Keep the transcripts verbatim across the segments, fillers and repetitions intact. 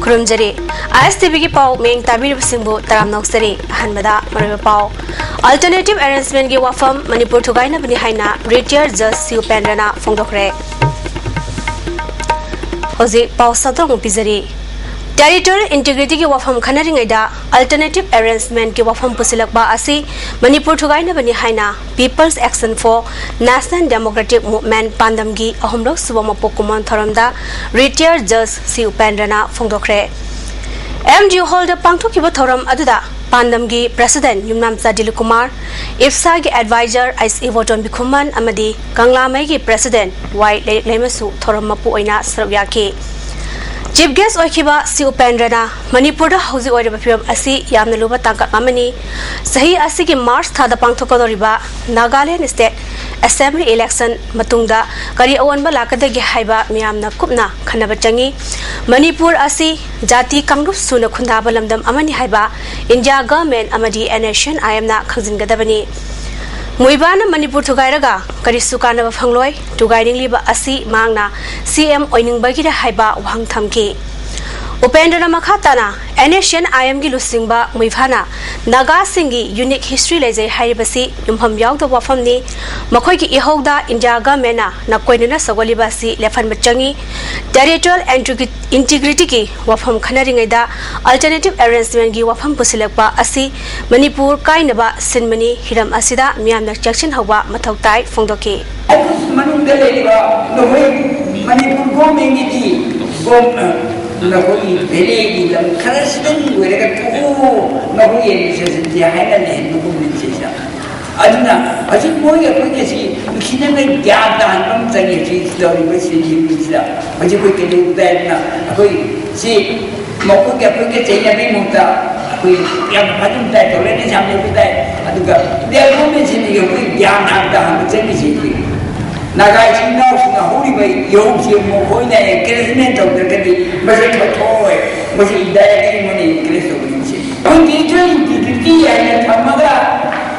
ꯈꯨꯔꯨꯝꯖꯔꯤ꯫ ꯑꯥꯏ ꯑꯦꯁ T ꯚꯤꯒꯤ ꯄꯥꯎ ꯃꯤꯠꯌꯦꯡ ꯇꯥꯕꯤꯔꯤꯕꯁꯤꯡꯕꯨ ꯇꯔꯥꯝꯅ ꯑꯣꯛꯆꯔꯤ꯫ ꯑꯍꯥꯟꯕꯗ ꯃꯔꯨꯑꯣꯏꯕ ꯄꯥꯎ꯫ Alternative arrangementꯒꯤ ꯋꯥꯐꯝ ꯃꯅꯤꯄꯨꯔ ꯊꯨꯒꯥꯏꯅꯕꯅꯤ ꯍꯥꯏꯅ retired judge ꯁꯤ ꯎꯄꯦꯟꯗ꯭ꯔꯅ ꯐꯣꯡꯗꯣꯛꯈ꯭ꯔꯦ꯫ ꯍꯧꯖꯤꯛ ꯄꯥꯎ ꯁꯟꯗꯣꯛꯅ ꯄꯤꯖꯔꯤ꯫ Territorial integrityꯒꯤ ꯋꯥꯐꯝ ꯈꯟꯅꯔꯤꯉꯩꯗ alternative arrangementꯀꯤ ꯋꯥꯐꯝ ꯄꯨꯁꯤꯜꯂꯛꯄ ꯑꯁꯤ ꯃꯅꯤꯄꯨꯔ ꯊꯨꯒꯥꯏꯅꯕꯅꯤ ꯍꯥꯏꯅ People's Action for National Democratic Movement ꯄꯥꯟꯗꯝꯒꯤ ꯑꯍꯨꯝꯂꯛ ꯁꯨꯕ ꯃꯄꯣꯛ ꯀꯨꯝꯑꯣꯟ ꯊꯧꯔꯝꯗ retired judge ꯁꯤ ꯎꯄꯦꯟꯗ꯭ꯔꯅ ꯐꯣꯡꯗꯣꯛꯈ꯭ꯔꯦ꯫ ꯑꯦꯝ ꯗꯤ ꯌꯨ ꯍꯣꯜꯗ ꯄꯥꯡꯊꯣꯛꯈꯤꯕ ꯊꯧꯔꯝ ꯑꯗꯨꯗ ꯄꯥꯟꯗꯝꯒꯤ president ꯌꯨꯝꯅꯥꯝꯆꯥ ꯗꯤꯂꯤꯞ ꯀꯨꯃꯥꯔ, ꯏꯞꯁꯥꯒꯤ advisor ꯑꯩꯆ ꯏꯕꯣꯇꯣꯟ ꯕꯤꯈꯨꯃꯟ ꯑꯃꯗꯤ ꯀꯪꯂꯥꯃꯩꯒꯤ president ꯋꯥꯏ ꯂꯩꯔꯤꯛꯂꯩꯃꯁꯨ ꯊꯧꯔꯝ ꯃꯄꯨ ꯑꯣꯏꯅ ꯁꯔꯨꯛ ꯌꯥꯈꯤ꯫ Chief guest ꯑꯣꯏꯈꯤꯕ ꯁꯤ ꯎꯄꯦꯟꯗ꯭ꯔꯅ ꯃꯅꯤꯄꯨꯔꯗ ꯍꯧꯖꯤꯛ ꯑꯣꯏꯔꯤꯕ ꯐꯤꯕꯝ ꯑꯁꯤ ꯌꯥꯝꯅ ꯂꯨꯕ ꯇꯥꯡꯀꯛ ꯑꯃꯅꯤ꯫ ꯆꯍꯤ ꯑꯁꯤꯒꯤ ꯃꯥꯔꯆ ꯊꯥꯗ ꯄꯥꯡꯊꯣꯛꯀꯗꯧꯔꯤꯕ ꯅꯥꯒꯥꯂꯦꯟ state assembly election ꯃꯇꯨꯡꯗ ꯀꯔꯤ ꯑꯑꯣꯟꯕ ꯂꯥꯛꯀꯗꯒꯦ ꯍꯥꯏꯕ ꯃꯤꯌꯥꯝꯅ ꯀꯨꯞꯅ ꯈꯟꯅꯕ ꯆꯪꯏ꯫ ꯃꯅꯤꯄꯨꯔ ꯑꯁꯤ ꯖꯥꯇꯤ ꯀꯥꯡꯂꯨꯞ ꯁꯨꯅ ꯈꯨꯟꯗꯥꯕ ꯂꯝꯗꯝ ꯑꯃꯅꯤ ꯍꯥꯏꯕ ꯏꯟꯗꯤꯌꯥ government ꯑꯃꯗꯤ NSCN-IMꯅ ꯈꯪꯖꯤꯟꯒꯗꯕꯅꯤ꯫ ꯃꯨꯏꯚꯥꯅ ꯃꯅꯤꯄꯨꯔ ꯊꯨꯒꯥꯏꯔꯒ ꯀꯔꯤꯁꯨ ꯀꯥꯟꯅꯕ ꯐꯪꯂꯣꯏ꯫ ꯊꯨꯒꯥꯏꯅꯤꯡꯂꯤꯕ ꯑꯁꯤ ꯃꯍꯥꯛꯅ ꯁꯤ ꯑꯦꯝ ꯑꯣꯏꯅꯤꯡꯕꯒꯤꯔ ꯍꯥꯏꯕ ꯋꯥꯍꯪ ꯊꯝꯈꯤ꯫ ꯎꯄꯦꯟꯗ꯭ꯔꯅ ꯃꯈꯥ ꯇꯥꯅ NSCN-IMꯒꯤ ꯂꯨꯆꯤꯡꯕ ꯃꯨꯏꯚꯥꯅ ꯅꯥꯒꯥꯁꯤꯡꯒꯤ unique history ꯂꯩꯖꯩ ꯍꯥꯏꯔꯤꯕꯁꯤ ꯌꯨꯝꯐꯝ ꯌꯥꯎꯗꯕ ꯋꯥꯐꯝꯅꯤ꯫ ꯃꯈꯣꯏꯒꯤ ꯏꯍꯧꯗ ꯏꯟꯗꯤꯌꯥ government-ꯅ ꯅꯥꯀꯣꯏꯅꯅ ꯁꯧꯒꯠꯂꯤꯕ ꯑꯁꯤ ꯂꯦꯞꯍꯟꯕ ꯆꯪꯏ꯫ Territorial integri-, integrityꯒꯤ ꯋꯥꯐꯝ ꯈꯟꯅꯔꯤꯉꯩꯗ alternative arrangementꯒꯤ ꯋꯥꯐꯝ ꯄꯨꯁꯤꯜꯂꯛꯄ ꯑꯁꯤ ꯃꯅꯤꯄꯨꯔ ꯀꯥꯏꯅꯕ ꯁꯤꯟꯕꯅꯤ꯫ ꯍꯤꯔꯝ ꯑꯁꯤꯗ ꯃꯤꯌꯥꯝꯅ ꯆꯦꯛꯁꯤꯟꯍꯧꯕ ꯃꯊꯧ ꯇꯥꯏ ꯐꯣꯡꯗꯣꯛꯈꯤ꯫ ꯑꯗꯨ ꯃꯅꯨꯡꯗ ꯂꯩꯔꯤꯕ ꯅꯈꯣꯏ ꯃꯅꯤꯄꯨꯔ governmentꯒꯤꯗꯤ ꯒꯣꯝ-, ꯅꯈꯣꯏꯒꯤ valleyꯒꯤ ꯂꯝ ꯈꯔꯁꯤꯗꯪ ꯑꯣꯏꯔꯒ ꯇꯣꯛꯎ, ꯅꯈꯣꯏꯒꯤ administrationꯁꯦ ꯍꯥꯏꯅ ꯂꯩꯍꯟꯕꯒꯨꯝꯕꯅꯤ ꯁꯤꯁꯦ꯫ ꯑꯗꯨꯅ ꯍꯧꯖꯤꯛ ꯃꯣꯏ ꯑꯩꯈꯣꯏꯒꯤ ꯁꯤ ꯅꯨꯡꯁꯤꯅꯅ ꯒ꯭ꯌꯥꯟ ꯇꯥꯍꯟꯕ ꯑꯃ ꯆꯪꯉꯦ ꯁꯤ ꯇꯧꯔꯤꯕ ꯁꯤꯒꯤꯁꯤꯗ꯫ ꯍꯧꯖꯤꯛ ꯑꯩꯈꯣꯏ ꯀꯩꯗꯧꯕ ꯇꯥꯏ ꯑꯗꯨꯅ ꯑꯩꯈꯣꯏ ꯁꯤ ꯃꯈꯣꯏꯒ ꯑꯩꯈꯣꯏꯒ ꯆꯩꯅꯕꯒꯤ ꯃꯍꯨꯠꯇ ꯑꯩꯈꯣꯏ ꯌꯥꯝ ꯐꯖꯅ ꯇꯥꯏ, ꯇꯧꯔꯦꯅꯦ ꯌꯥꯝ ꯂꯩꯕ ꯇꯥꯏ꯫ ꯑꯗꯨꯒ ꯗꯦꯕꯂꯞꯃꯦꯟꯁꯤꯗꯤ ꯑꯩꯈꯣꯏ ꯒ꯭ꯌꯥꯟ ꯍꯥꯟꯅ ꯇꯥꯍꯟꯕ ꯆꯪꯉꯤꯁꯤ ꯑꯩꯈꯣꯏ ꯅꯥꯒꯥ ꯏꯆꯤꯟ ꯏꯅꯥꯎꯁꯤꯡꯅ ꯍꯧꯔꯤꯕ ꯏꯍꯧꯁꯤ ꯃꯈꯣꯏꯅ encouragement ꯇꯧꯗ꯭ꯔꯒꯗꯤ ꯃꯁꯤ ꯊꯣꯛꯑꯣꯏ꯫ ꯃꯁꯤ indirectly ꯃꯣꯏꯅ encourage ꯇꯧꯕꯅꯤ꯫ ꯃꯁꯤ ꯑꯩꯈꯣꯏ territorial integrity ꯍꯥꯏꯅ ꯊꯝꯃꯒ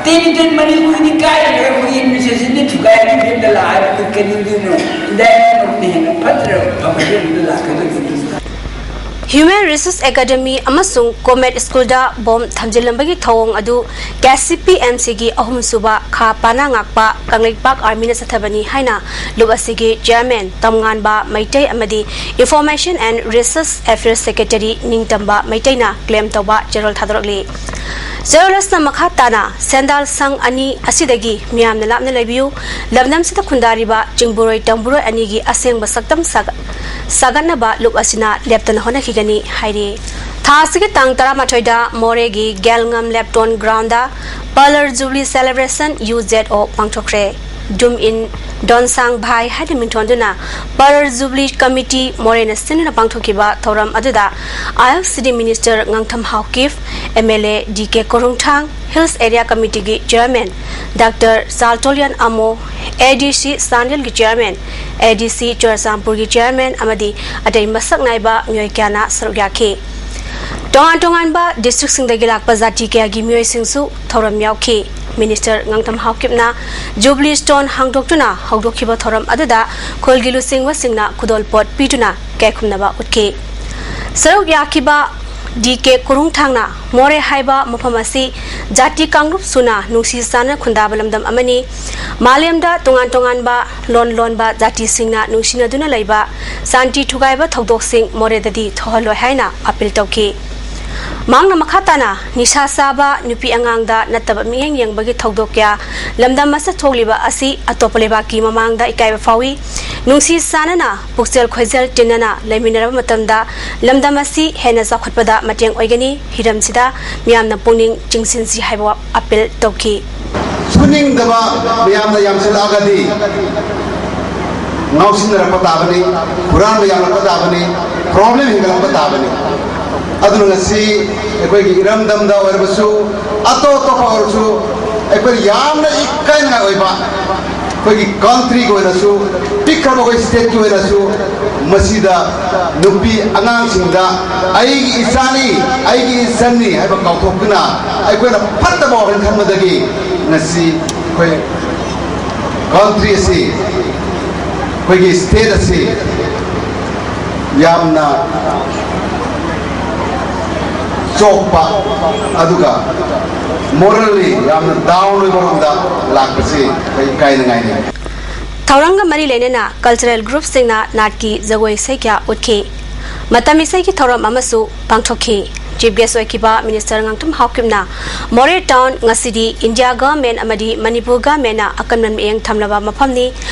territorial ꯃꯅꯤꯄꯨꯔꯗꯤ ꯀꯥꯏꯔꯒ ꯑꯩꯈꯣꯏꯒꯤ administrationꯗ ꯊꯨꯒꯥꯏꯕꯒꯤ ꯐꯤꯕꯝꯗ ꯂꯥꯛꯑꯒ ꯑꯩꯈꯣꯏ ꯀꯔꯤꯗꯨꯅꯣ? Indirectly ꯃꯗꯨꯅ ꯍꯦꯟꯅ ꯐꯠꯇ꯭ꯔꯕ ꯐꯕ ꯐꯤꯕꯝꯗ ꯂꯥꯛꯀꯗꯣꯏꯅꯤ꯫ Human Resource Academy ꯑꯃꯁꯨꯡ ꯀꯣꯃꯦꯠ ꯁ꯭ꯀꯨꯜꯗ ꯕꯣꯝ ꯊꯝꯖꯤꯜꯂꯝꯕꯒꯤ ꯊꯧꯑꯣꯡ ꯑꯗꯨ ꯀꯦ ꯁꯤ ꯄꯤ ꯑꯦꯝ ꯁꯤꯒꯤ ꯑꯍꯨꯝꯁꯨꯕ ꯈꯥ ꯄꯥꯅꯥ ꯉꯥꯛꯄ ꯀꯪꯂꯩꯄꯥꯛ ꯑꯥꯔꯃꯤꯅ ꯆꯠꯊꯕꯅꯤ ꯍꯥꯏꯅ ꯂꯨꯞ ꯑꯁꯤꯒꯤ ꯆꯤꯌꯔꯃꯦꯟ ꯇꯝꯉꯥꯟꯕ ꯃꯩꯇꯩ ꯑꯃꯗꯤ Information and Research Affairs Secretary ꯅꯤꯡꯇꯝꯕ ꯃꯩꯇꯩꯅ ꯀ꯭ꯂꯦꯝ ꯇꯧꯕ ꯆꯦꯔꯣꯜ ꯊꯥꯗꯣꯔꯛꯂꯤ꯫ ꯆꯦꯔꯣꯜ ꯑꯁꯤꯅ ꯃꯈꯥ ꯇꯥꯅ ꯁꯦꯟꯗꯥꯜ ꯁꯪ ꯑꯅꯤ ꯑꯁꯤꯗꯒꯤ ꯃꯤꯌꯥꯝꯅ ꯂꯥꯞꯅ ꯂꯩꯕꯤꯌꯨ, ꯂꯝꯗꯝꯁꯤꯗ ꯈꯨꯟꯗꯥꯔꯤꯕ ꯆꯤꯡꯕꯨꯔꯣꯏ ꯇꯝꯕꯨꯔꯣꯏ ꯑꯅꯤꯒꯤ ꯑꯁꯦꯡꯕ ꯁꯛꯇꯝ ꯁꯥꯒ-, ꯁꯥꯒꯠꯅꯕ ꯂꯨꯞ ꯑꯁꯤꯅ ꯂꯦꯞꯇꯅ ꯍꯣꯠꯅꯈꯤꯒꯅꯤ ꯍꯥꯏꯔꯤ꯫ ꯊꯥ ꯑꯁꯤꯒꯤ ꯇꯥꯡ ꯇꯔꯥꯃꯥꯊꯣꯏꯗ ꯃꯣꯔꯦꯒꯤ ꯒꯦꯜꯉꯝ Lepton ground Parlor Jubilee Celebration U Z O ꯄꯥꯡꯊꯣꯛꯈ꯭ꯔꯦ꯫ ꯗꯨꯝ ꯏꯟ ꯗꯣꯟꯁꯥꯡ ꯚꯥꯏ ꯍꯥꯏꯅ ꯃꯤꯡꯊꯣꯟꯗꯨꯅ Parlor Jubilee Committee ꯃꯣꯔꯦꯅ ꯁꯤꯟꯗꯨꯅ ꯄꯥꯡꯊꯣꯛꯈꯤꯕ ꯊꯧꯔꯝ ꯑꯗꯨꯗ I F C D minister Ngangtham Haokip, M L A D K Korungthang, hills area ꯀꯃꯤꯇꯤꯒꯤ chairman doctor Chaltonlien Amo, A ꯗꯤ ꯁꯤ ꯆꯥꯟꯗꯦꯜꯒꯤ ꯆꯤꯌꯔꯃꯦꯟ, ꯑꯦ ꯗꯤ ꯁꯤ ꯆꯨꯔꯆꯥꯟꯄꯨꯔꯒꯤ ꯆꯤꯌꯔꯃꯦꯟ ꯑꯃꯗꯤ ꯑꯇꯩ ꯃꯁꯛ ꯅꯥꯏꯕ ꯃꯤꯑꯣꯏ ꯀꯌꯥꯅ ꯁꯔꯨꯛ ꯌꯥꯈꯤ꯫ ꯇꯣꯉꯥꯟ ꯇꯣꯉꯥꯟꯕ ꯗꯤꯁꯇ꯭ꯔꯤꯛꯁꯤꯡꯗꯒꯤ ꯂꯥꯛꯄ ꯖꯥꯇꯤ ꯀꯌꯥꯒꯤ ꯃꯤꯑꯣꯏꯁꯤꯡꯁꯨ ꯊꯧꯔꯝ ꯌꯥꯎꯈꯤ꯫ ꯃꯤꯅꯤꯁꯇꯔ ꯉꯥꯡꯊꯝ ꯍꯥꯎꯀꯤꯞꯅ ꯖꯨꯕꯤꯂꯤ ꯁ꯭ꯇꯣꯟ ꯍꯥꯡꯗꯣꯛꯇꯨꯅ ꯍꯧꯗꯣꯛꯈꯤꯕ ꯊꯧꯔꯝ ꯑꯗꯨꯗ ꯈꯨꯜꯒꯤ ꯂꯨꯆꯤꯡꯕꯁꯤꯡꯅ ꯈꯨꯗꯣꯜꯄꯣꯠ ꯄꯤꯗꯨꯅ ꯏꯀꯥꯏꯈꯨꯝꯅꯕ ꯎꯠꯈꯤ꯫ ꯁꯔꯨꯛ ꯌꯥꯈꯤꯕ ꯗꯤ ꯀꯦ ꯀꯣꯔꯨꯡꯊꯥꯡꯅ ꯃꯣꯔꯦ ꯍꯥꯏꯕ ꯃꯐꯝ ꯑꯁꯤ ꯖꯥꯇꯤ ꯀꯥꯡꯂꯨꯞ ꯁꯨꯅ ꯅꯨꯡꯁꯤ ꯆꯥꯟꯅ ꯈꯨꯟꯗꯥꯕ ꯂꯝꯗꯝ ꯑꯃꯅꯤ꯫ ꯃꯥꯂꯦꯝꯗ ꯇꯣꯉꯥꯟ ꯇꯣꯉꯥꯟꯕ ꯂꯣꯟ ꯂꯣꯟꯕ ꯖꯥꯇꯤꯁꯤꯡꯅ ꯅꯨꯡꯁꯤꯅꯗꯨꯅ ꯂꯩꯕ ꯁꯥꯟꯇꯤ ꯊꯨꯒꯥꯏꯕ ꯊꯧꯗꯣꯛꯁꯤꯡ ꯃꯣꯔꯦꯗꯗꯤ ꯊꯣꯛꯍꯜꯂꯣꯏ ꯍꯥꯏꯅ ꯑꯥꯄꯤꯜ ꯇꯧꯈꯤ꯫ ꯃꯍꯥꯛꯅ ꯃꯈꯥ ꯇꯥꯅ ꯅꯤꯁꯥ ꯆꯥꯕ, ꯅꯨꯄꯤ ꯑꯉꯥꯡꯗ ꯅꯠꯇꯕ ꯃꯤꯠꯌꯦꯡ ꯌꯦꯡꯕꯒꯤ ꯊꯧꯗꯣꯛ ꯀꯌꯥ ꯂꯝꯗꯝ ꯑꯁꯤꯗ ꯊꯣꯛꯂꯤꯕ ꯑꯁꯤ ꯑꯇꯣꯞꯄ ꯂꯩꯕꯥꯛꯀꯤ ꯃꯃꯥꯡꯗ ꯏꯀꯥꯏꯕ ꯐꯥꯎꯏ꯫ ꯅꯨꯡꯁꯤ ꯆꯥꯟꯅꯅ, ꯄꯨꯛꯆꯦꯜ ꯈꯣꯏꯖꯦꯜ ꯇꯤꯟꯅꯅ ꯂꯩꯃꯤꯟꯅꯔꯕ ꯃꯇꯝꯗ ꯂꯝꯗꯝ ꯑꯁꯤ ꯍꯦꯟꯅ ꯆꯥꯎꯈꯠꯄꯗ ꯃꯇꯦꯡ ꯑꯣꯏꯒꯅꯤ꯫ ꯍꯤꯔꯝꯁꯤꯗ ꯃꯤꯌꯥꯝꯅ ꯄꯨꯛꯅꯤꯡ ꯆꯤꯡꯁꯤꯟꯁꯤ ꯍꯥꯏꯕ ꯑꯥꯄꯤꯜ ꯇꯧꯈꯤ꯫ ꯁꯨꯅꯤꯡꯗꯕ ꯃꯌꯥꯝꯅ ꯌꯥꯝꯁꯤꯜꯂꯛꯑꯒꯗꯤ ꯉꯥꯎꯁꯤꯟꯅꯔꯛꯄ ꯇꯥꯕꯅꯤ, ꯍꯨꯔꯥꯟꯕ ꯌꯥꯝꯂꯛꯄ ꯇꯥꯕꯅꯤ, ꯄ꯭ꯔꯣꯕ꯭ꯂꯦꯝ ꯍꯦꯟꯒꯠꯂꯛꯄ ꯇꯥꯕꯅꯤ꯫ ꯑꯗꯨꯅ ꯉꯁꯤ ꯑꯩꯈꯣꯏꯒꯤ ꯏꯔꯝꯗꯝꯗ ꯑꯣꯏꯔꯕꯁꯨ, ꯑꯇꯣꯞ ꯑꯇꯣꯞꯄ ꯑꯣꯏꯔꯁꯨ, ꯑꯩꯈꯣꯏ ꯌꯥꯝꯅ ꯏꯀꯥꯏꯅꯤꯡꯉꯥꯏ ꯑꯣꯏꯕ, ꯑꯩꯈꯣꯏꯒꯤ ꯀꯟꯇ꯭ꯔꯤꯒꯤ ꯑꯣꯏꯅꯁꯨ, ꯄꯤꯛꯈ꯭ꯔꯕ ꯑꯩꯈꯣꯏ ꯁ꯭ꯇꯦꯠꯀꯤ ꯑꯣꯏꯅꯁꯨ ꯃꯁꯤꯗ ꯅꯨꯄꯤ ꯑꯉꯥꯡꯁꯤꯡꯗ "ꯑꯩꯒꯤ ꯏꯆꯥꯅꯤ, ꯑꯩꯒꯤ ꯏꯆꯟꯅꯤ" ꯍꯥꯏꯕ ꯀꯥꯎꯊꯣꯛꯇꯨꯅ ꯑꯩꯈꯣꯏꯅ ꯐꯠꯇꯕ ꯋꯥꯈꯜ ꯈꯟꯕꯗꯒꯤ ꯉꯁꯤ ꯑꯩꯈꯣꯏ ꯀꯟꯇ꯭ꯔꯤ ꯑꯁꯤ, ꯑꯩꯈꯣꯏꯒꯤ ꯁ꯭ꯇꯦꯠ ꯑꯁꯤ ꯌꯥꯝꯅ ꯆꯣꯛꯄ ꯑꯗꯨꯒ morally ꯌꯥꯝꯅ down ꯑꯣꯏꯕ ꯔꯣꯝꯗ ꯂꯥꯛꯄꯁꯤ ꯑꯩꯈꯣꯏ ꯏꯀꯥꯏꯅꯤꯡꯉꯥꯏꯅꯤ꯫ ꯊꯧꯔꯝꯒ ꯃꯔꯤ ꯂꯩꯅꯅ cultural groupꯁꯤꯡꯅ ꯅꯥꯠꯀꯤ ꯖꯒꯣꯏ ꯏꯁꯩ ꯀꯌꯥ ꯎꯠꯈꯤ꯫ ꯃꯇꯝ ꯏꯁꯩꯒꯤ ꯊꯧꯔꯝ ꯑꯃꯁꯨ ꯄꯥꯡꯊꯣꯛꯈꯤ꯫ Chief guest ꯑꯣꯏꯈꯤꯕ Minister ꯉꯥꯡꯇꯝ ꯍꯥꯎꯀꯤꯞꯅ ꯃꯣꯔꯦ town ꯉꯁꯤꯗꯤ India government ꯑꯃꯗꯤ ꯃꯅꯤꯄꯨꯔ governmentꯅ ꯑꯀꯟꯕ ꯃꯤꯠꯌꯦꯡ ꯊꯝꯂꯕ ꯃꯐꯝꯅꯤ꯫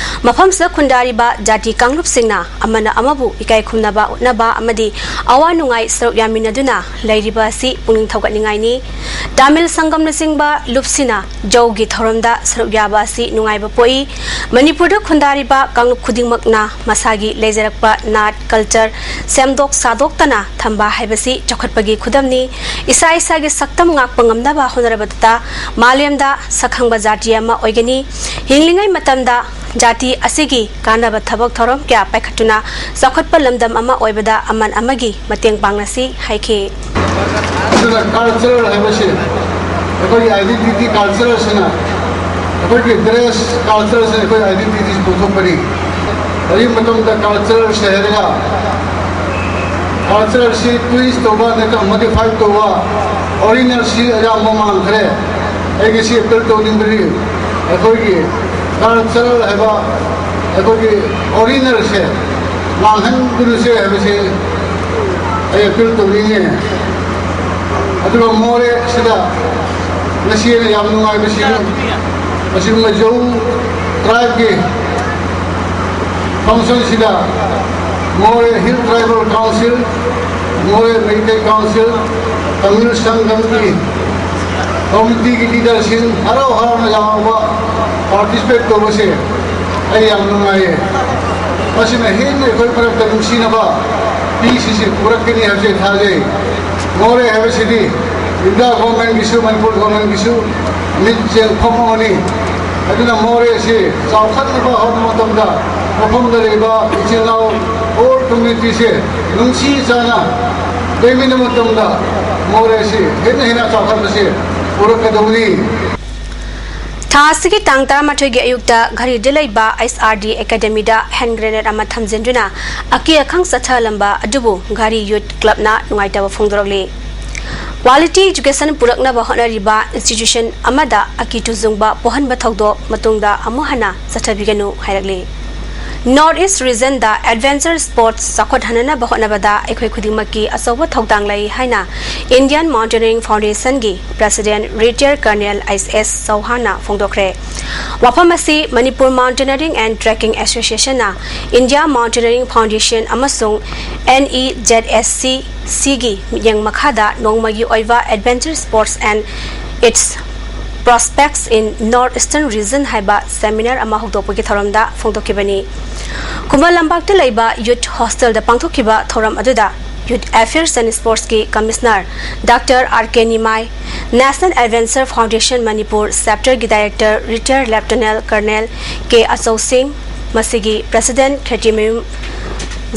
ꯃꯐꯝꯁꯤꯗ ꯈꯨꯟꯗꯥꯔꯤꯕ ꯖꯥꯇꯤ ꯀꯥꯡꯂꯨꯞꯁꯤꯡꯅ ꯑꯃꯅ ꯑꯃꯕꯨ ꯏꯀꯥꯏ ꯈꯨꯝꯅꯕ ꯎꯠꯅꯕ ꯑꯃꯗꯤ ꯑꯋꯥ ꯅꯨꯡꯉꯥꯏ ꯁꯔꯨꯛ ꯌꯥꯃꯤꯟꯅꯗꯨꯅ ꯂꯩꯔꯤꯕ ꯑꯁꯤ ꯄꯨꯛꯅꯤꯡ ꯊꯧꯒꯠꯅꯤꯡꯉꯥꯏꯅꯤ꯫ ꯇꯥꯃꯤꯜ ꯁꯪꯒꯝꯅꯆꯤꯡꯕ ꯂꯨꯞꯁꯤꯅ ꯖꯧꯒꯤ ꯊꯧꯔꯝꯗ ꯁꯔꯨꯛ ꯌꯥꯕ ꯑꯁꯤ ꯅꯨꯡꯉꯥꯏꯕ ꯄꯣꯛꯏ꯫ ꯃꯅꯤꯄꯨꯔꯗ ꯈꯨꯟꯗꯥꯔꯤꯕ ꯀꯥꯡꯂꯨꯞ ꯈꯨꯗꯤꯡꯃꯛꯅ ꯃꯁꯥꯒꯤ ꯂꯩꯖꯔꯛꯄ ꯅꯥꯠ, culture ꯁꯦꯝꯗꯣꯛ ꯁꯥꯗꯣꯛꯇꯅ ꯊꯝꯕ ꯍꯥꯏꯕꯁꯤ ꯆꯥꯎꯈꯠꯄꯒꯤ ꯈꯨꯗꯝꯅꯤ꯫ ꯏꯁꯥ ꯏꯁꯥꯒꯤ ꯁꯛꯇꯝ ꯉꯥꯛꯄ ꯉꯝꯅꯕ ꯍꯣꯠꯅꯔꯕꯗꯇ ꯃꯥꯂꯦꯝꯗ ꯁꯛꯈꯪꯕ ꯖꯥꯇꯤ ꯑꯃ ꯑꯣꯏꯒꯅꯤ꯫ ꯍꯤꯡꯂꯤꯉꯩ ꯃꯇꯝꯗ ꯖꯥꯇꯤ ꯑꯁꯤꯒꯤ ꯀꯥꯟꯅꯕ ꯊꯕꯛ ꯊꯧꯔꯝ ꯀꯌꯥ ꯄꯥꯏꯈꯠꯇꯨꯅ ꯆꯥꯎꯈꯠꯄ ꯂꯝꯗꯝ ꯑꯃ ꯑꯣꯏꯕꯗ ꯑꯃꯟ ꯑꯃꯒꯤ ꯃꯇꯦꯡ ꯄꯥꯡꯅꯁꯤ ꯍꯥꯏꯈꯤ꯫ ꯑꯗꯨꯅ cultural ꯍꯥꯏꯕꯁꯤ ꯑꯩꯈꯣꯏꯒꯤ identity cultural ꯁꯤꯅ ꯑꯩꯈꯣꯏꯒꯤ dress cultural ꯁꯤꯅ ꯑꯩꯈꯣꯏ identity ꯁꯤ ꯄꯨꯊꯣꯛꯄꯅꯤ꯫ ꯍꯧꯖꯤꯛ ꯃꯇꯝꯗ cultural ꯁꯦ ꯍꯥꯏꯔꯒ cultural ꯁꯤ twist ꯇꯧꯕ ꯅꯠꯇ꯭ꯔꯒ modify ꯇꯧꯕ, original ꯁꯤ ꯑꯌꯥꯝꯕ ꯃꯥꯡꯈ꯭ꯔꯦ꯫ ꯑꯩ ꯉꯁꯤ appeal ꯇꯧꯅꯤꯡꯕꯗꯤ ꯑꯩꯈꯣꯏꯒꯤ cultural ꯍꯥꯏꯕ ꯑꯩꯈꯣꯏꯒꯤ original ꯁꯦ ꯃꯥꯡꯍꯟꯒꯨꯅꯁꯦ ꯍꯥꯏꯕꯁꯦ ꯑꯩ appeal ꯇꯧꯅꯤꯡꯉꯦ꯫ ꯑꯗꯨꯒ ꯃꯣꯔꯦ ꯁꯤꯗ ꯉꯁꯤ ꯑꯩꯅ ꯌꯥꯝ ꯅꯨꯡꯉꯥꯏꯕꯁꯤ ꯑꯁꯤꯒꯨꯝꯕ ꯖꯧ tribe ꯀꯤ function ꯁꯤꯗ ꯃꯣꯔꯦ Hill Tribal Council, ꯃꯣꯔꯦ ꯃꯩꯇꯩ council, ꯇꯥꯃꯤꯜ ꯁꯪꯒꯝꯒꯤ committee ꯒꯤ leader ꯁꯤꯡ ꯍꯔꯥꯎ ꯍꯔꯥꯎꯅ ꯌꯥꯎꯕ participate ꯇꯧꯕꯁꯦ ꯑꯩ ꯌꯥꯝ ꯅꯨꯡꯉꯥꯏꯌꯦ꯫ ꯃꯁꯤꯅ ꯍꯦꯟꯅ ꯑꯩꯈꯣꯏ ꯃꯔꯛꯇ ꯅꯨꯡꯁꯤꯅꯕ peace ꯁꯤ ꯄꯨꯔꯛꯀꯅꯤ ꯍꯥꯏꯕꯁꯦ ꯊꯥꯖꯩ꯫ ꯃꯣꯔꯦ ꯍꯥꯏꯕꯁꯤꯗꯤ India government ꯀꯤꯁꯨ ꯃꯅꯤꯄꯨꯔ government ꯀꯤꯁꯨ ꯃꯤꯠꯌꯦꯡꯐꯝ ꯑꯃꯅꯤ꯫ ꯑꯗꯨꯅ ꯃꯣꯔꯦ ꯑꯁꯤ ꯆꯥꯎꯈꯠꯅꯕ ꯍꯣꯠꯅꯕ ꯃꯇꯝꯗ ꯃꯐꯝꯗ ꯂꯩꯕ ꯏꯆꯤꯜ ꯏꯅꯥꯎ all community ꯁꯦ ꯅꯨꯡꯁꯤ ꯆꯥꯟꯅ ꯂꯩꯃꯤꯟꯅꯕ ꯃꯇꯝꯗ ꯃꯣꯔꯦ ꯑꯁꯤ ꯍꯦꯟꯅ ꯍꯦꯟꯅ ꯆꯥꯎꯈꯠꯄꯁꯦ ꯄꯨꯔꯛꯀꯗꯧꯕꯅꯤ꯫ ꯊꯥ ꯑꯁꯤꯒꯤ ꯇꯥꯡ ꯇꯔꯥꯃꯥꯊꯣꯏꯒꯤ ꯑꯌꯨꯛꯇ ꯘꯔꯤꯗ ꯂꯩꯕ ꯑꯩꯆ ꯑꯥꯔ ꯗꯤ ꯑꯦꯀꯥꯗꯃꯤꯗ ꯍꯦꯟ ꯒ꯭ꯔꯦꯅꯦꯗ ꯑꯃ ꯊꯝꯖꯤꯟꯗꯨꯅ ꯑꯀꯤ ꯑꯈꯪ ꯆꯠꯊꯍꯜꯂꯝꯕ ꯑꯗꯨꯕꯨ ꯘꯔꯤ ꯌꯨꯠ ꯀ꯭ꯂꯕꯅ ꯅꯨꯡꯉꯥꯏꯇꯕ ꯐꯣꯡꯗꯣꯔꯛꯂꯤ꯫ ꯀ꯭ꯋꯥꯂꯤꯇꯤ ꯑꯦꯖꯨꯀꯦꯁꯟ ꯄꯨꯔꯛꯅꯕ ꯍꯣꯠꯅꯔꯤꯕ ꯏꯟꯁꯇꯤꯇ꯭ꯌꯨꯁꯟ ꯑꯃꯗ ꯑꯀꯤ ꯇꯨꯖꯨꯡꯕ ꯄꯣꯛꯍꯟꯕ ꯊꯧꯗꯣꯛ ꯃꯇꯨꯡꯗ ꯑꯃꯨꯛ ꯍꯟꯅ ꯆꯠꯊꯕꯤꯒꯅꯨ ꯍꯥꯏꯔꯛꯂꯤ꯫ ꯅꯣꯔꯠ ꯏꯁ ꯔꯤꯖꯟꯗ ꯑꯦꯗꯚꯦꯟꯆꯔ ꯁ꯭ꯄꯣꯔꯠꯁ ꯆꯥꯎꯈꯠꯍꯟꯅꯅꯕ ꯍꯣꯠꯅꯕꯗ ꯑꯩꯈꯣꯏ ꯈꯨꯗꯤꯡꯃꯛꯀꯤ ꯑꯆꯧꯕ ꯊꯧꯗꯥꯡ ꯂꯩ ꯍꯥꯏꯅ ꯏꯟꯗꯤꯌꯟ ꯃꯥꯎꯟꯇꯦꯅꯤꯌꯔꯤꯡ ꯐꯥꯎꯟꯗꯦꯁꯟꯒꯤ president retire colonel H S ꯆꯧꯍꯥꯟꯅ ꯐꯣꯡꯗꯣꯛꯈ꯭ꯔꯦ꯫ ꯋꯥꯐꯝ ꯑꯁꯤ ꯃꯅꯤꯄꯨꯔ ꯃꯥꯎꯟꯇꯦꯅꯤꯌꯔꯤꯡ ꯑꯦꯟ ꯇ꯭ꯔꯦꯛꯀꯤꯡ ꯑꯦꯁꯣꯁꯤꯌꯦꯁꯟꯅ ꯏꯟꯗꯤꯌꯥ ꯃꯥꯎꯟꯇꯦꯅꯤꯌꯔꯤꯡ ꯐꯥꯎꯟꯗꯦꯁꯟ ꯑꯃꯁꯨꯡ N E Z S C ꯁꯤꯒꯤ ꯃꯤꯠꯌꯦꯡ ꯃꯈꯥꯗ ꯅꯣꯡꯃꯒꯤ ꯑꯣꯏꯕ Adventure Sports and Its Prospects in North Eastern Region ꯍꯥꯏꯕ ꯁꯦꯃꯤꯅꯥꯔ ꯑꯃ ꯍꯧꯗꯣꯛꯄꯒꯤ ꯊꯧꯔꯝꯗ ꯐꯣꯡꯗꯣꯛꯈꯤꯕꯅꯤ꯫ ꯈꯨꯃꯟ ꯂꯝꯄꯥꯛꯇ ꯂꯩꯕ ꯌꯨꯠ ꯍꯣꯁꯇꯦꯜꯗ ꯄꯥꯡꯊꯣꯛꯈꯤꯕ ꯊꯧꯔꯝ ꯑꯗꯨꯗ ꯌꯨꯠ ꯑꯦꯐꯤꯌꯔꯁ ꯑꯦꯟ ꯁ꯭ꯄꯣꯔꯠꯁꯀꯤ commissioner doctor R K Nimai, national adventure foundation Manipur ꯆꯦꯞꯇꯔꯒꯤ director retire lieutenant colonel K Achou Singh, ꯃꯁꯤꯒꯤ ꯄ꯭ꯔꯦꯁꯤꯗꯦꯟꯠ ꯈꯦꯇ꯭ꯔꯤꯃꯌꯨꯝ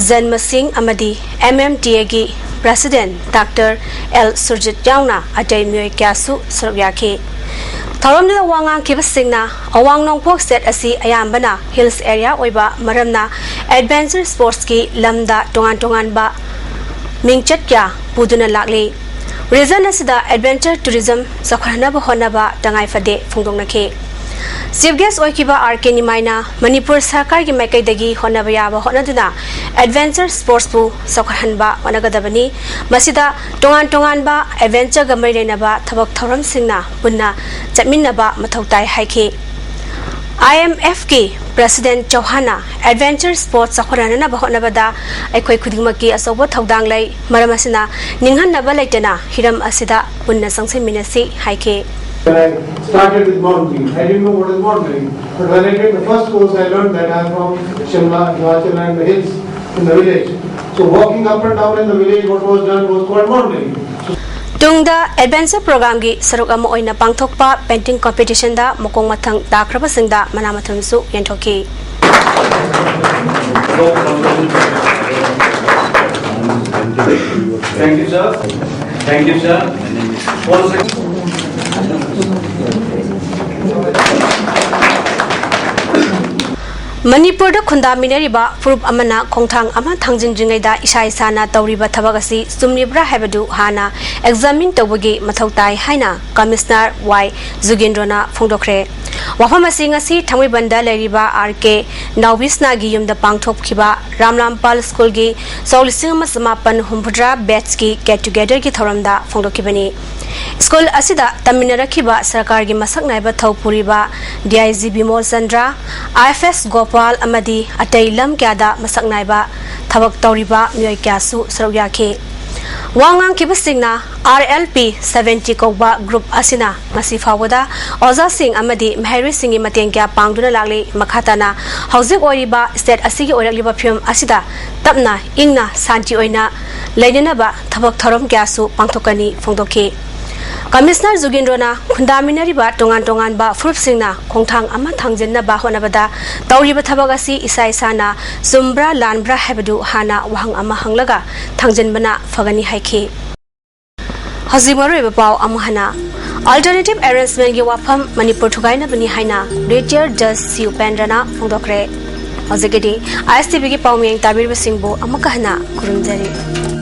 ꯖꯟꯃ ꯁꯤꯡ ꯑꯃꯗꯤ ꯑꯦꯝ ꯑꯦꯝ ꯇꯤ ꯑꯦꯒꯤ ꯄ꯭ꯔꯦꯁꯤꯗꯦꯟꯠ ꯗꯥꯛꯇꯔ ꯑꯦꯜ ꯁꯨꯔꯖꯤꯠ ꯌꯥꯎꯅ ꯑꯇꯩ ꯃꯤꯑꯣꯏ ꯀꯌꯥꯁꯨ ꯁꯔꯨꯛ ꯌꯥꯈꯤ꯫ ꯊꯧꯔꯝꯗꯨꯗ ꯋꯥ ꯉꯥꯡꯈꯤꯕꯁꯤꯡꯅ, ꯑꯋꯥꯡ ꯅꯣꯡꯄꯣꯛ ꯁ꯭ꯇꯦꯠ ꯑꯁꯤ ꯑꯌꯥꯝꯕꯅ ꯍꯤꯜꯁ ꯑꯦꯔꯤꯌꯥ ꯑꯣꯏꯕ ꯃꯔꯝꯅ ꯑꯦꯗꯚꯦꯟꯆꯔ ꯁ꯭ꯄꯣꯔꯠꯁꯀꯤ ꯂꯝꯗ ꯇꯣꯉꯥꯟ ꯇꯣꯉꯥꯟꯕ ꯃꯤꯡꯆꯠ ꯀꯌꯥ ꯄꯨꯗꯨꯅ ꯂꯥꯛꯂꯤ꯫ ꯔꯤꯖꯟ ꯑꯁꯤꯗ ꯑꯦꯗꯚꯦꯟꯆꯔ ꯇꯨꯔꯤꯖꯝ ꯆꯥꯎꯈꯠꯍꯟꯅꯕ ꯍꯣꯠꯅꯕ ꯇꯉꯥꯏ ꯐꯗꯦ ꯐꯣꯡꯗꯣꯛꯅꯈꯤ꯫ ꯆꯤꯐ ꯒꯦꯁ ꯑꯣꯏꯈꯤꯕ ꯑꯥꯔ ꯀꯦ ꯅꯤꯃꯥꯏꯅ ꯃꯅꯤꯄꯨꯔ ꯁꯔꯀꯥꯔꯒꯤ ꯃꯥꯏꯀꯩꯗꯒꯤ ꯍꯣꯠꯅꯕ ꯌꯥꯕ ꯍꯣꯠꯅꯗꯨꯅ ꯑꯦꯗꯚꯦꯟꯆꯔ ꯁ꯭ꯄꯣꯔꯠꯁꯄꯨ ꯆꯥꯎꯈꯠꯍꯟꯕ ꯍꯣꯠꯅꯒꯗꯕꯅꯤ꯫ ꯃꯁꯤꯗ ꯇꯣꯉꯥꯟ ꯇꯣꯉꯥꯟꯕ ꯑꯦꯗꯚꯦꯟꯆꯔꯒ ꯃꯔꯤ ꯂꯩꯅꯕ ꯊꯕꯛ ꯊꯧꯔꯝꯁꯤꯡꯅ ꯄꯨꯟꯅ ꯆꯠꯃꯤꯟꯅꯕ ꯃꯊꯧ ꯇꯥꯏ ꯍꯥꯏꯈꯤ꯫ ꯑꯥꯏ ꯑꯦꯝ ꯑꯦꯐꯀꯤ ꯄ꯭ꯔꯦꯁꯤꯗꯦꯟꯠ ꯆꯧꯍꯥꯟꯅ ꯑꯦꯗꯚꯦꯟꯆꯔ ꯁ꯭ꯄꯣꯔꯠꯁ ꯆꯥꯎꯈꯠꯍꯟꯅꯕ ꯍꯣꯠꯅꯕꯗ ꯑꯩꯈꯣꯏ ꯈꯨꯗꯤꯡꯃꯛꯀꯤ ꯑꯆꯧꯕ ꯊꯧꯗꯥꯡ ꯂꯩ꯫ ꯃꯔꯝ ꯑꯁꯤꯅ ꯅꯤꯡꯍꯟꯅꯕ ꯂꯩꯇꯅ ꯍꯤꯔꯝ ꯑꯁꯤꯗ ꯄꯨꯟꯅ ꯆꯪꯁꯤꯟꯃꯤꯟꯅꯁꯤ ꯍꯥꯏꯈꯤ꯫ When I started with mountaineering, I didn't know what is mountaineering. But when I did the first course, I learned that I am from Shimla, Himachal, and the hills in the village. So walking up and down in the village, what was done was called mountaineering. ꯇꯨꯡꯗ adventure ꯄ꯭ꯔꯣꯒ꯭ꯔꯥꯝꯒꯤ ꯁꯔꯨꯛ ꯑꯃ ꯑꯣꯏꯅ ꯄꯥꯡꯊꯣꯛꯄ painting ꯀꯝꯄꯤꯇꯤꯁꯟꯗ ꯃꯈꯣꯡ ꯃꯊꯪ ꯇꯥꯈ꯭ꯔꯕꯁꯤꯡꯗ ꯃꯅꯥ ꯃꯊꯨꯝꯁꯨ ꯌꯦꯟꯊꯣꯛꯈꯤ꯫ Thank you, sir. Thank you, sir. One second. ꯃꯅꯤꯄꯨꯔꯗ ꯈꯨꯟꯗꯥꯃꯤꯟꯅꯔꯤꯕ ꯐꯨꯔꯨꯞ ꯑꯃꯅ ꯈꯣꯡꯊꯥꯡ ꯑꯃ ꯊꯥꯡꯖꯤꯟꯗ꯭ꯔꯤꯉꯩꯗ ꯏꯁꯥ ꯏꯁꯥꯅ ꯇꯧꯔꯤꯕ ꯊꯕꯛ ꯑꯁꯤ ꯆꯨꯝꯂꯤꯕ꯭ꯔꯥ ꯍꯥꯏꯕꯗꯨ ꯍꯥꯟꯅ ꯑꯦꯛꯖꯥꯃꯤꯟ ꯇꯧꯕꯒꯤ ꯃꯊꯧ ꯇꯥꯏ ꯍꯥꯏꯅ ꯀꯃꯤꯁꯅꯔ ꯋꯥꯏ ꯖꯨꯒꯦꯟꯗ꯭ꯔꯣꯅ ꯐꯣꯡꯗꯣꯛꯈ꯭ꯔꯦ꯫ ꯋꯥꯐꯝ ꯑꯁꯤ ꯉꯁꯤ ꯊꯥꯡꯃꯩꯕꯟꯗ ꯂꯩꯔꯤꯕ ꯑꯥꯔ ꯀꯦ ꯅꯥꯎꯕꯤꯁꯅꯥꯒꯤ ꯌꯨꯝꯗ ꯄꯥꯡꯊꯣꯛꯈꯤꯕ ꯔꯥꯝꯂꯥꯝꯄꯥꯜ ꯁ꯭ꯀꯨꯜꯒꯤ ꯁꯣꯛ ꯂꯤꯁꯤꯡ ꯑꯃ ꯆꯃꯥꯄꯟ ꯍꯨꯝꯐꯨꯇꯔꯥ ꯕꯦꯠꯁꯀꯤ ꯒꯦꯠ ꯇꯨꯒꯦꯗꯔꯒꯤ ꯊꯧꯔꯝꯗ ꯐꯣꯡꯗꯣꯛꯈꯤꯕꯅꯤ꯫ ꯁ꯭ꯀꯨꯜ ꯑꯁꯤꯗ ꯇꯝꯃꯤꯟꯅꯔꯛꯈꯤꯕ ꯁꯔꯀꯥꯔꯒꯤ ꯃꯁꯛ ꯅꯥꯏꯕ ꯊꯧ ꯄꯨꯔꯤꯕ D I G Bimol Chandra, I F S Gopal ꯑꯃꯗꯤ ꯑꯇꯩ ꯂꯝ ꯀꯌꯥꯗ ꯃꯁꯛ ꯅꯥꯏꯕ ꯊꯕꯛ ꯇꯧꯔꯤꯕ ꯃꯤꯑꯣꯏ ꯀꯌꯥꯁꯨ ꯁꯔꯨꯛ ꯌꯥꯈꯤ꯫ ꯋꯥ ꯉꯥꯡꯈꯤꯕꯁꯤꯡꯅ ꯑꯥꯔ ꯑꯦꯜ ꯄꯤ ꯁꯚꯦꯟꯇꯤ ꯀꯧꯕ ꯒ꯭ꯔꯨꯞ ꯑꯁꯤꯅ ꯉꯁꯤ ꯐꯥꯎꯕꯗ ꯑꯣꯖꯥꯁꯤꯡ ꯑꯃꯗꯤ ꯃꯍꯩꯔꯣꯏꯁꯤꯡꯒꯤ ꯃꯇꯦꯡ ꯀꯌꯥ ꯄꯥꯡꯗꯨꯅ ꯂꯥꯛꯂꯤ꯫ ꯃꯈꯥ ꯇꯥꯅ ꯍꯧꯖꯤꯛ ꯑꯣꯏꯔꯤꯕ ꯁ꯭ꯇꯦꯠ ꯑꯁꯤꯒꯤ ꯑꯣꯏꯔꯛꯂꯤꯕ ꯐꯤꯕꯝ ꯑꯁꯤꯗ ꯇꯞꯅ ꯏꯪꯅ ꯁꯥꯟꯇꯤ ꯑꯣꯏꯅ ꯂꯩꯅꯅꯕ ꯊꯕꯛ ꯊꯧꯔꯝ ꯀꯌꯥꯁꯨ ꯄꯥꯡꯊꯣꯛꯀꯅꯤ ꯐꯣꯡꯗꯣꯛꯈꯤ꯫ ꯀꯃꯤꯁꯅꯔ ꯖꯨꯒꯦꯟꯗ꯭ꯔꯣꯅ ꯈꯨꯟꯗꯥꯃꯤꯟꯅꯔꯤꯕ ꯇꯣꯉꯥꯟ ꯇꯣꯉꯥꯟꯕ ꯐꯨꯔꯨꯞꯁꯤꯡꯅ ꯈꯣꯡꯊꯥꯡ ꯑꯃ ꯊꯥꯡꯖꯤꯟꯅꯕ ꯍꯣꯠꯅꯕꯗ ꯇꯧꯔꯤꯕ ꯊꯕꯛ ꯑꯁꯤ ꯏꯁꯥ ꯏꯁꯥꯅ ꯆꯨꯝꯕ꯭ꯔꯥ ꯂꯥꯟꯕ꯭ꯔꯥ ꯍꯥꯏꯕꯗꯨ ꯍꯥꯟꯅ ꯋꯥꯍꯪ ꯑꯃ ꯍꯪꯂꯒ ꯊꯥꯡꯖꯤꯟꯕꯅ ꯐꯒꯅꯤ ꯍꯥꯏꯈꯤ꯫ ꯍꯧꯖꯤꯛ ꯃꯔꯨꯑꯣꯏꯕ ꯄꯥꯎ ꯑꯃꯨꯛ ꯍꯟꯅ꯫ Alternative arrangementꯒꯤ ꯋꯥꯐꯝ ꯃꯅꯤꯄꯨꯔ ꯊꯨꯒꯥꯏꯅꯕꯅꯤ ꯍꯥꯏꯅ ꯔꯤꯇꯥꯌꯔ ꯖꯁ ꯁꯤ ꯎꯄꯦꯟꯗ꯭ꯔꯅ ꯐꯣꯡꯗꯣꯛꯈ꯭ꯔꯦ꯫ ꯍꯧꯖꯤꯛꯀꯤꯗꯤ ꯑꯥꯏ ꯑꯦꯁ ꯇꯤ ꯚꯤꯒꯤ ꯄꯥꯎꯃꯤꯌꯦꯡ ꯇꯥꯕꯤꯔꯤꯕꯁꯤꯡꯕꯨ ꯑꯃꯨꯛꯀ ꯍꯟꯅ ꯈꯨꯔꯨꯝꯖꯔꯤ꯫